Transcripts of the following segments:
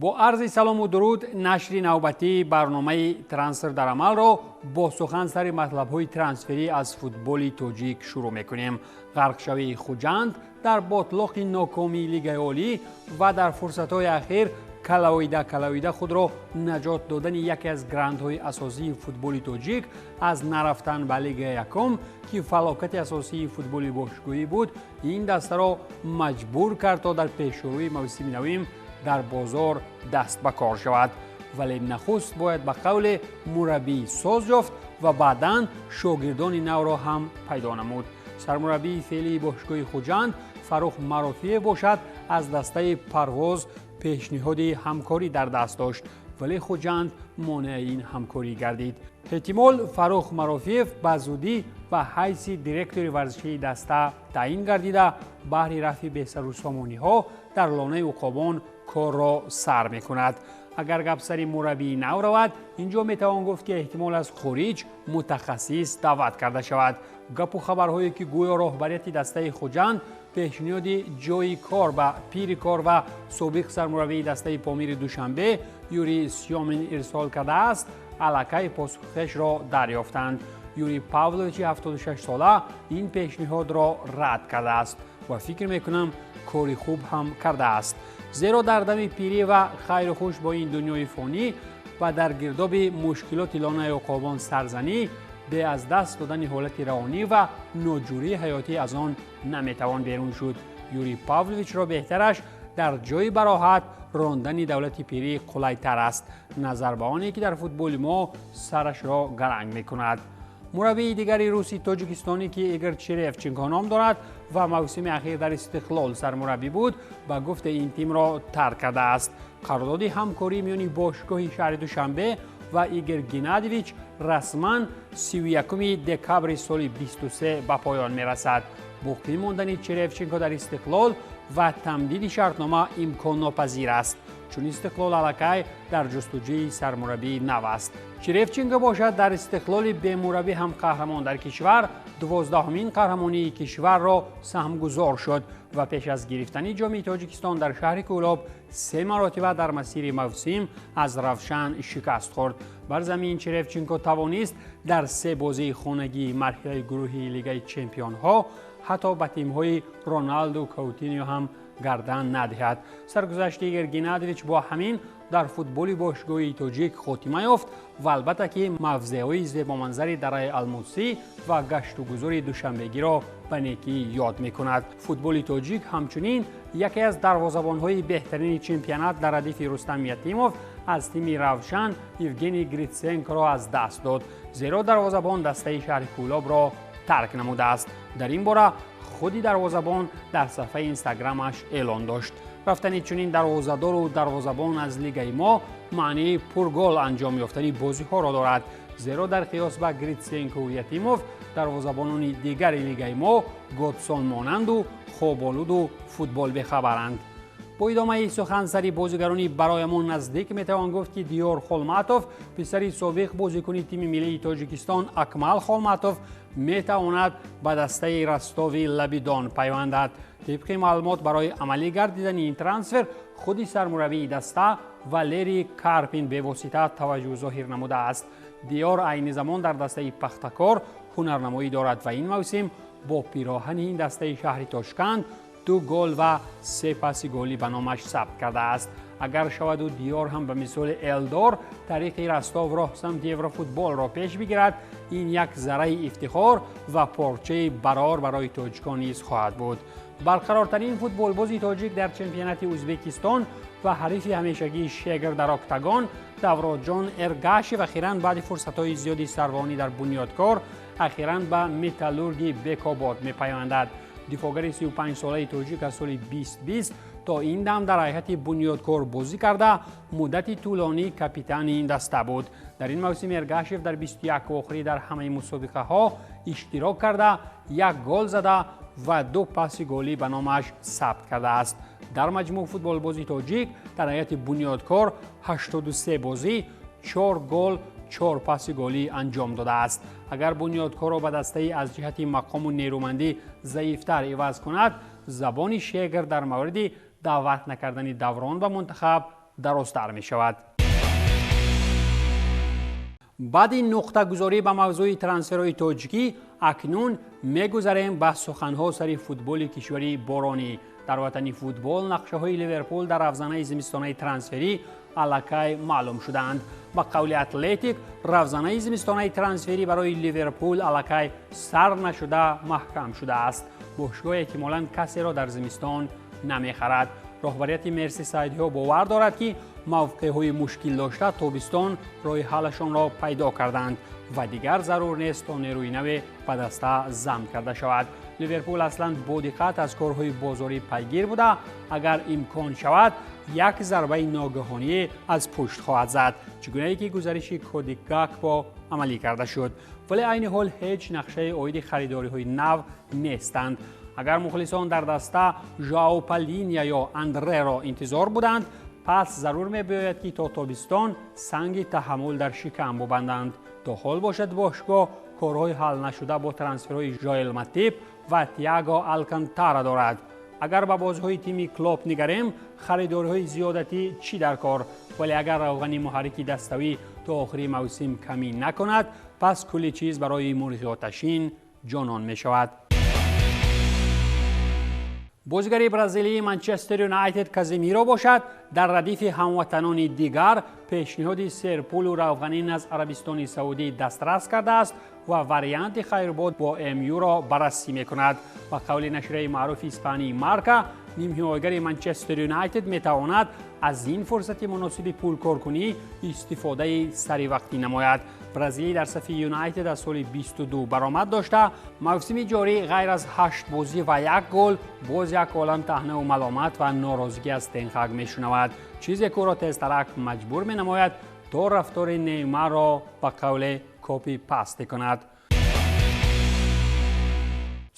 Бо арзи салому дуруд, нашри навбатии барномаи «Трансфер дар амалро» бо сухан сари матлабҳои трансферӣ аз футболи тоҷик шурӯъ мекунем. Ғарқшавии Хуҷанд дар ботлоқи нокомии Лигаи Олӣ ва дар фурсатҳои ахир калавида калавида худро наҷот додани яке аз грандҳои асосии футболи тоҷик аз нарафтан ба Лигаи якум, ки фалокати асосии футболи бошгоҳӣ буд, ин дастаро маҷбур кард, то дар пешрӯи мавсими навим дар бозор даст ба кор шавад. Вале нахуст бояд ба қавле мураббии соз ёфт ва баъдан шогирдони навро ҳам пайдо намуд. Сармураббии феълии бошгоҳи Хуҷанд Фаррух Марофиев бошад, аз дастаи Парвоз пешниҳоди ҳамкорӣ дар даст дошт, вале Хуҷанд монеаи ин ҳамкорӣ гардид. Эҳтимол, Фаррух Марофиев ба зудӣ ба ҳайси директори варзишии даста таъин гардида, баҳри рафъи бесарусомониҳо дар лонаи уқобон корро сар мекунад. Агар гап сари мураббии нав равад, ин ҷо метавон гуфт, ки эҳтимол аз хориҷ мутахассис даъват карда шавад. Гапу хабарҳое, ки гӯё роҳбарияти дастаи Хуҷанд пешниҳоди ҷойи кор ба пири кор ва собиқ сармураббии дастаи Помири Душанбе Юрий Сёмин ирсол кардааст, аллакай посухешро дарёфтанд. Юрий Павловичи 76сола ин пешниҳодро рад кардааст ва фикр мекунам, кори хуб ҳам кардааст, зеро дар дами пирӣ ва хайру хуш бо ин дунёи фонӣ ва дар гирдоби мушкилоти лонаи уқобон сарзанӣ, бе аз даст додани ҳолати равонӣ ва ноҷурии ҳаётӣ аз он наметавон берун шуд. Юрий Павловичро беҳтараш дар ҷои бароҳат рондани давлати пирӣ қулайтар аст, назар ба оне ки дар футболи мо сарашро гаранг мекунад. Мураббии дигари руси тоҷикистонӣ, ки Игор Черевченко ном дорад ва мавсими ахир дар Истиқлол сармураббӣ буд, ба гуфти ин тимро тарк кардааст. Қарордоди ҳамкорӣ миёни бошгоҳи шаҳри Душанбе ва Игор Геннадьевич расман 31 декабри соли 23 ба поён мерасад. Боқӣ мондани Черевченко дар Истиқлол ва тамдиди шартнома имконнопазир аст, чун Истиқлол аллакай дар ҷустуҷӯи сармураббии нав аст. Черевченко бошад, дар Истиқлоли бемураббӣ ҳам қаҳрамон дар кишвар, 12-ҳумин қаҳрамонии кишварро саҳмгузор шуд ва пеш аз гирифтани Ҷоми Тоҷикистон дар шаҳри Кӯлоб се маротиба дар масири мавсим аз Равшан шикаст хӯрд. Бар замин Черевченко тавонист дар се бозии хонагии марҳилаи гурӯҳии Лигаи чемпионҳо ҳатто ба тимҳои Роналду, Каутинио ҳам гардан надиҳад. Саргузашти Игор Геннадьевич бо ҳамин дар футболи бошгоҳии тоҷик хотима ёфт ва албатта ки мавзеъҳои зебоманзари дараи Алмусӣ ва гаштугузори душанбегиро ба некӣ ёд мекунад. Футболи тоҷик ҳамчунин яке аз дарвозабонҳои беҳтарини чемпионат дар радифи Рустам Ятимов аз тими Равшан Евгений Гритсенкоро аз даст дод, зеро дарвозабон дастаи шаҳри Кӯлобро тарк намудааст. Дар ин бора худи дарвозабон дар саҳфаи Инстаграмаш эълон дошт. Рафтани чунин дарвозадору дарвозабон аз лигаи мо маънии пургол анҷом ёфтани бозиҳоро дорад, зеро дар қиёс ба Гритсенкову Ятимов дарвозабонони дигари лигаи мо Годсон монанду хоболуду футбол бехабаранд. Бо идомаи сухан сари бозигарони бароямон наздик метавон гуфт, ки Диёр Холматов, писари собиқ бозикуни тими миллии Тоҷикистон Акмал Холматов, метавонад ба дастаи Ростови лаби Дон пайвандад. Тибқи маълумот, барои амалӣ гардидани ин трансфер худи сармураббии даста Валерий Карпин бевосита таваҷҷӯҳ зоҳир намудааст. Диёр айни замон дар дастаи Пахтакор ҳунарнамоӣ дорад ва ин мавсим бо пироҳани ин дастаи шаҳри Тошканд ду гол ва се паси голӣ ба номаш сабт кардааст. Агар шаваду Диёр ҳам ба мисоли Элдор тариқи Ростов роҳ самти еврофутболро пеш бигирад, ин як зарраи ифтихор ва порчаи барор барои тоҷикон низ хоҳад буд. Барқарортарин футболбози тоҷик дар чемпионати Ӯзбекистон ва ҳарифи ҳамешагии Шегр дар октагон Давроҷон Эргашев ахиран баъди фурсатҳои зиёди сарвонӣ дар Бунёдкор ахиран ба Металлурги Бекобод мепайвандад. Дифоъгари 35-солаи тоҷик аз соли 2020 то ин дам дар ҳайати Бунёдкор бозӣ карда, муддати тӯлонӣ капитани ин даста буд. Дар ин мавсим Эргашев дар 21 вохӯрӣ дар ҳамаи мусобиқаҳо иштирок карда, як гол зада ва ду паси голӣ ба номаш сабт кардааст. Дар маҷмӯъ футболбози тоҷик дар ҳайати Бунёдкор 83 бозӣ, 4 гол, 4 паси голӣ анҷом додааст. Агар Бунёдкорро ба дастаи аз ҷиҳати мақому нерӯмандӣ заифтар иваз кунад, забони Шегр дар мавриди даъват накардани Даврон ба мунтахаб дарозтар мешавад. Баъди нуқтагузорӣ ба мавзӯи трансферҳои тоҷикӣ, акнун мегузарем ба суханҳо сари футболи кишвари боронӣ. Дар ватани футбол нақшаҳои Ливерпул дар равзанаи зимистонаи трансферӣ аллакай маълум шудаанд. Ба қавли Атлетик, равзанаи зимистонаи трансферӣ барои Ливерпул аллакай сар нашуда маҳкам шудааст. Бошгоҳ эҳтимолан касеро дар зимистон намехарад. Роҳбарияти мерсисайдиҳо бовар дорад, ки мавқеъҳои мушкил дошта тобистон роҳи ҳаллашонро пайдо карданд ва дигар зарур нест, то нерӯи наве ба даста зам карда шавад. Ливерпул аслан бо диққат аз корҳои бозорӣ пайгир буда, агар имкон шавад, як зарбаи ногаҳоние аз пушт хоҳад зад, чӣ гунае ки гузариши Коди Гакпо амалӣ карда шуд. Вале айни ҳол ҳеҷ нақшаи оиди харидориҳои нав нестанд. Агар мухлисон дар даста Жоао Палиния ё Андреро интизор буданд, пас зарур мебиёяд, ки то тобистон санги таҳаммул дар шикам бубанданд. То ҳол бошад, бошгоҳ корҳои ҳал нашуда бо трансферҳои Жоэл Матип ва Тиаго Алкантара дорад. Агар ба бозиҳои тими Клоп нигарем, харидориҳои зиёдатӣ чӣ дар кор, вале агар равғани муҳаррики даставӣ то охири мавсим камӣ накунад, пас кулли чиз барои мурғи оташин ҷонон мешавад. Бозигари бразилии Манчестер Юнайтед Каземиро бошад, дар радифи ҳамватанони дигар пешниҳоди серпулу равғанин аз Арабистони Саудӣ дастрас кардааст ва варианти хайрбод бо МЮ-ро баррасӣ мекунад. Ба қавли нашрияи маъруфи испании Марка, нимҳимоягари Манчестер Юнайтед метавонад аз ин фурсати муносиби пулкоркунӣ истифодаи саривақтӣ намояд. Бразилӣ дар сафи Юнайтед аз соли 22 баромад дошта, мавсими ҷорӣ ғайр аз 8 бозӣ ва як гол боз як олам таҳнаву маломат ва норозигӣ аз Тенхаг мешунавад, чизе ки ӯро тезтарак маҷбур менамояд, то рафтори Неймарро ба қавле копи пасте кунад.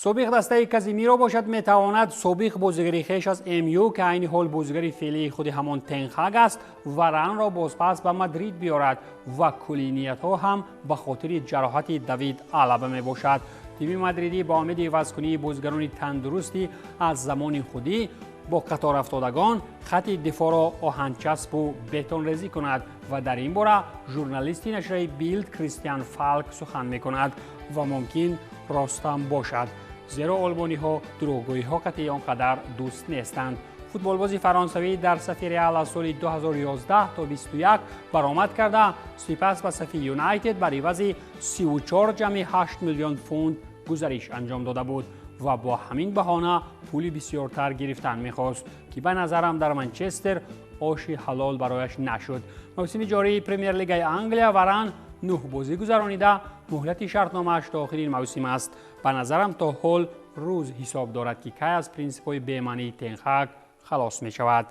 Собиқ дастаи Казимиро бошад, метавонад собиқ бозигари хеш аз МЮ, ки айни ҳол бозигари феълии худи ҳамон Тенхаг аст, Варанро бозпас ба Мадрид биёрад ва кулли ниятҳо ҳам ба хотири ҷароҳати Давид Алаба мебошад. Тими мадридӣ ба умеди ивазкунии бозигарони тандурустӣ аз замони худӣ бо қаторафтодагон хати дифоъро оҳанчаспу бетонрезӣ кунад ва дар ин бора журналисти нашрияи Билд Кристиан Фалк сухан мекунад ва мумкин ростам бошад, зеро олмониҳо дурӯғгӯиҳо қатъи он қадар дӯст нестанд. Футболбози фаронсавӣ дар сафи Реал аз соли 2011 то 21 баромад карда, сипас ба сафи Юнайтед бар ивази 34,8 миллион фунт гузариш анҷом дода буд ва бо ҳамин баҳона пули бисёртар гирифтан мехост, ки ба назарам дар Манчестер оши ҳалол барояш нашуд. Мавсими ҷории Премер-лигаи Англия Варан 9 бозӣ гузаронида, муҳлати шартномааш то охири мавсим аст. Ба назарам, то ҳол рӯз ҳисоб дорад, ки кай аз принсипҳои бемаънии Тенхак халос мешавад.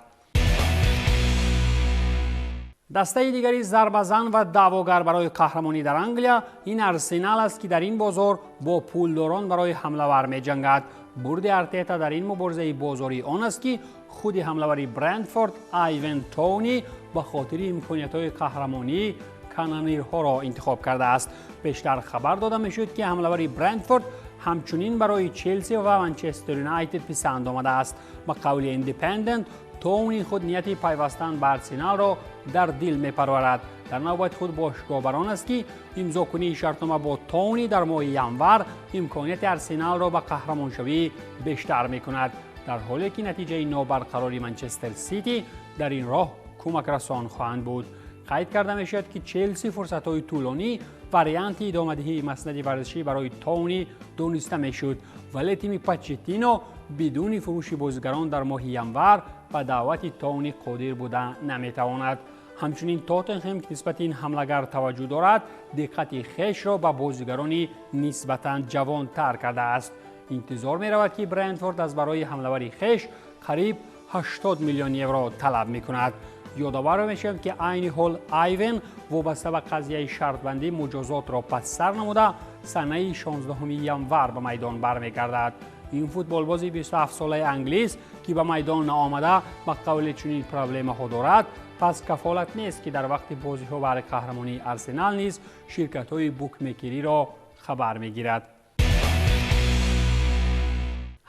Дастаи дигари зарбазан ва даъвогар барои қаҳрамонӣ дар Англия ин Арсенал аст, ки дар ин бозор бо пулдорон барои ҳамлавар меҷангад. Бурди Артета дар ин муборизаи бозорӣ он аст, ки худи ҳамлавари Брентфорд Айвен Тоуни ба хотири имкониятҳои қаҳрамонӣ канонирҳоро интихоб кардааст. Бештар хабар дода мешуд, ки ҳамлавари Брентфорд ҳамчунин барои Челси ва Манчестер Юнайтед писанд омадааст. Ба қавли Индепендент, Тоуни худ нияти пайвастан ба Арсеналро дар дил мепарварад. Дар навбати худ бошгоҳ бар он аст, ки имзокунии шартнома бо Тоуни дар моҳи январ имконияти Арсеналро ба қаҳрамоншавӣ бештар мекунад, дар ҳоле ки натиҷаи нобарқарори Манчестер Сити дар ин роҳ кӯмакрасон хоҳанд буд. Қайд карда мешавад, ки Челси фурсатҳои тӯлонӣ варианти идомадиҳии маснади варзишӣ барои Тоуни дониста мешуд, вале тими Почеттино бидуни фурӯши бозигарон дар моҳи январ ба даъвати Тоуни қодир буда наметавонад. Ҳамчунин Тоттенҳем, ки нисбати ин ҳамлагар таваҷҷӯҳ дорад, диққати хешро ба бозигарони нисбатан ҷавонтар кардааст. Интизор меравад, ки Брентфорд аз барои ҳамлавари хеш қариб 80 миллион евро талаб мекунад. Ёдовар мешавем, ки айни ҳол Айвен вобаста ба қазияи шартбандӣ муҷозотро пас сар намуда, санаи 16 январ ба майдон бармегардад. Ин футболбози 27-солаи англис, ки ба майдон наомада ба қавли чунин проблемаҳо дорад, пас кафолат нест, ки дар вақти бозиҳо баҳри қаҳрамонии Арсенал низ ширкатҳои букмекериро хабар мегирад.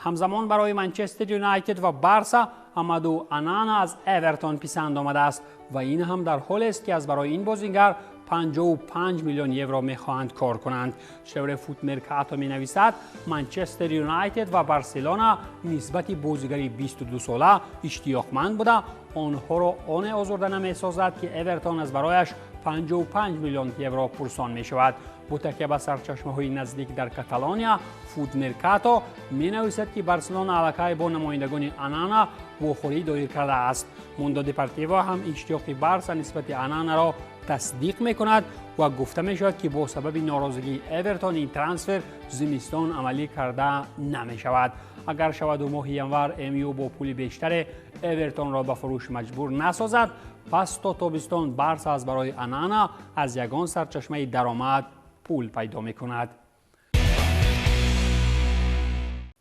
Ҳамзамон барои Манчестер Юнайтед ва Барса Амаду Анана аз Эвертон писанд омадааст ва ин ҳам дар ҳолест, ки аз барои ин бозингар 55 миллион евро мехоҳанд кор кунанд. Шевре Футмеркато менависад, Манчестер Юнайтед ва Барселона нисбати бозигари 22-сола иштиёқманд буда, онҳоро оне озурда намесозад, ки Эвертон аз барояш 55 миллион евро пурсон мешавад. Бо такя ба сарчашмаҳои наздик дар Каталония, Футмеркато менависад, ки Барселона аллакай бо намояндагони Анана вохӯрӣ доир кардааст. Мундо Депортиво ҳам иштиёқи Барса нисбати Ананаро тасдиқ мекунад ва гуфта мешавад, ки бо сабаби норозигии Эвертон ин трансфер зимистон амалӣ карда намешавад. Агар шаваду моҳи январ МЮ бо пули бештаре Эвертонро ба фурӯш маҷбур насозад, пас то тобистон Барса аз барои Анана аз ягон сарчашмаи даромад пул пайдо мекунад.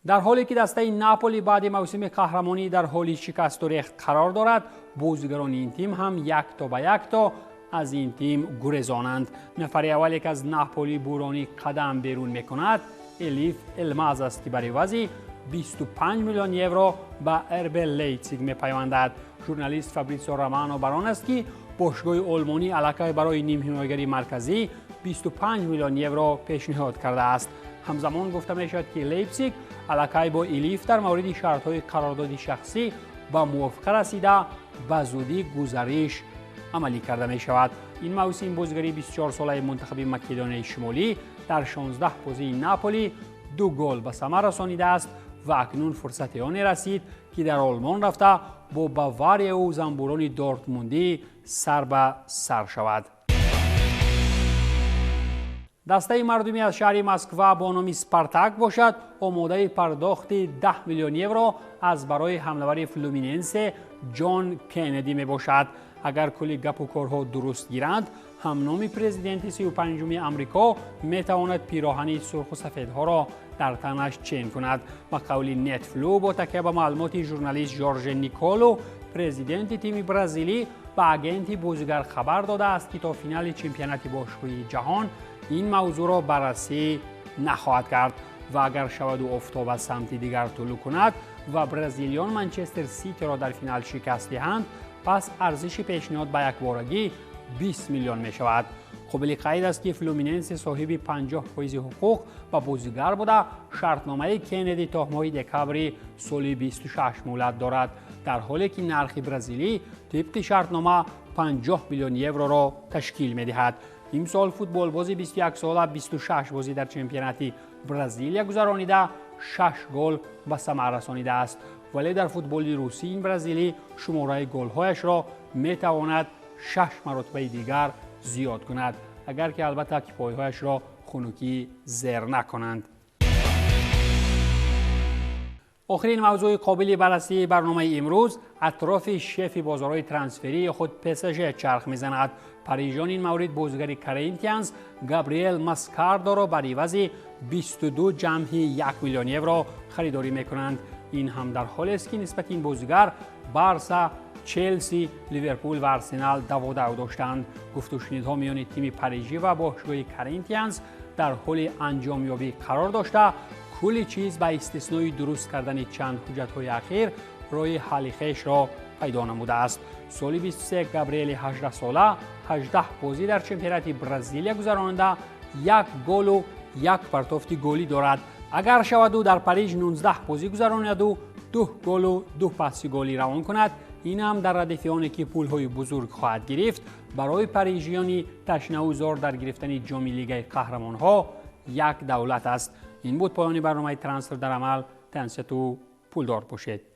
Дар ҳоле ки дастаи Наполи баъди мавсими қаҳрамонӣ дар ҳоли шикасту рехт қарор дорад, бозигарони ин тим ҳам якто ба якто аз ин тим гурезонанд. Нафари аввале ки аз Наполи буронӣ қадам берун мекунад, Элиф Элмаз аст, ки бар ивази 25 миллион евро ба РБ Лейпсиг мепайвандад. Журналист Фабритсио Романо бар он аст, ки бошгоҳи олмонӣ аллакай барои нимҳимоягари марказӣ 25 миллион евро пешниҳод кардааст. Ҳамзамон гуфта мешавад, ки Лейпсиг аллакай бо Элиф дар мавриди шартҳои қарордоди шахсӣ ба мувофиқа расида, ба зудӣ гузариш амалӣ карда мешавад. Ин мавсим бозигари 24-солаи мунтахаби Македонияи Шимолӣ дар 16 бозии Наполи 2 гол ба самар расонидааст ва акнун фурсати оне расид, ки дар Олмон рафта бо Баварияву занбурони Дортмундӣ сар ба сар шавад. Дастаи мардумӣ аз шаҳри Москва бо номи Спартак бошад, омодаи пардохти 10 миллион евро аз барои ҳамлавари Флюминенсе Ҷон Кеннеди мебошад. Агар кулли гапу корҳо дуруст гиранд, ҳамноми президенти 35-уми Амрико метавонад пироҳани сурху сафедҳоро дар танаш чен кунад. Ба қавли Нетфлю, бо такя ба маълумоти журналист Жорже Николу, президенти тими бразилӣ ба агенти бозигар хабар додааст, ки то финали чемпионати бошгоҳии ҷаҳон ин мавзӯъро баррасӣ нахоҳад кард ва агар шаваду офтоб аз самти дигар тулӯъ кунад ва бразилиён Манчестер Ситиро дар финал шикаст диҳанд, пас арзиши пешниҳод ба якборагӣ 20 миллион мешавад. Қобили қайд аст, ки Флюминенсе соҳиби 50% ҳуқуқ ба бозигар буда, шартномаи Кеннеди то моҳи декабри соли 26 муҳлат дорад, дар ҳоле ки нархи бразилӣ тибқи шартнома 50 миллион евроро ташкил медиҳад. Имсол футболбози 21-сола 26 бозӣ дар чемпионати Бразилия гузаронида, 6 гол ба самар расонидааст. Вале дар футболи русӣ ин бразилӣ шумораи голҳояшро метавонад 6 маротибаи дигар зиёд кунад, агар ки албатта ки пойҳояшро хунукӣ зер накунанд. Охирин мавзӯи қобили баррасии барномаи имрӯз атрофи шефи бозорҳои трансферии худ ПСЖ чарх мезанад. Парижон ин маврид бозигари Коринтианс Габриэл Маскардоро бар ивази 22,1 миллион евро харидорӣ мекунанд. Ин ҳам дар ҳолест, ки нисбати ин бозигар Барса, Челси, Ливерпул ва Арсенал даводав доштанд. Гуфтушунидҳо миёни тими Парижӣ ва бошгоҳи Коринтианс дар ҳоли анҷомёбӣ қарор дошта, кулли чиз ба истиснои дуруст кардани чанд ҳуҷҷатҳои ахир роҳи ҳалли хешро пайдо намудааст. Соли 23 Габриэли 18-сола 18 бозӣ дар чемпионати Бразилия гузаронида, 1 голу 1 партофти голӣ дорад. Агар шаваду дар Париж 19 бозӣ гузаронаду 2 голу 2 пасси голӣ равон кунад, ин ҳам дар радифи оне ки пулҳои бузург хоҳад гирифт, барои парижиёни ташнаву зор дар гирифтани ҷоми Лигаи қаҳрамонҳо як давлат аст. Ин буд поёни барномаи Трансфер дар амал. Тансияту пулдор бошед.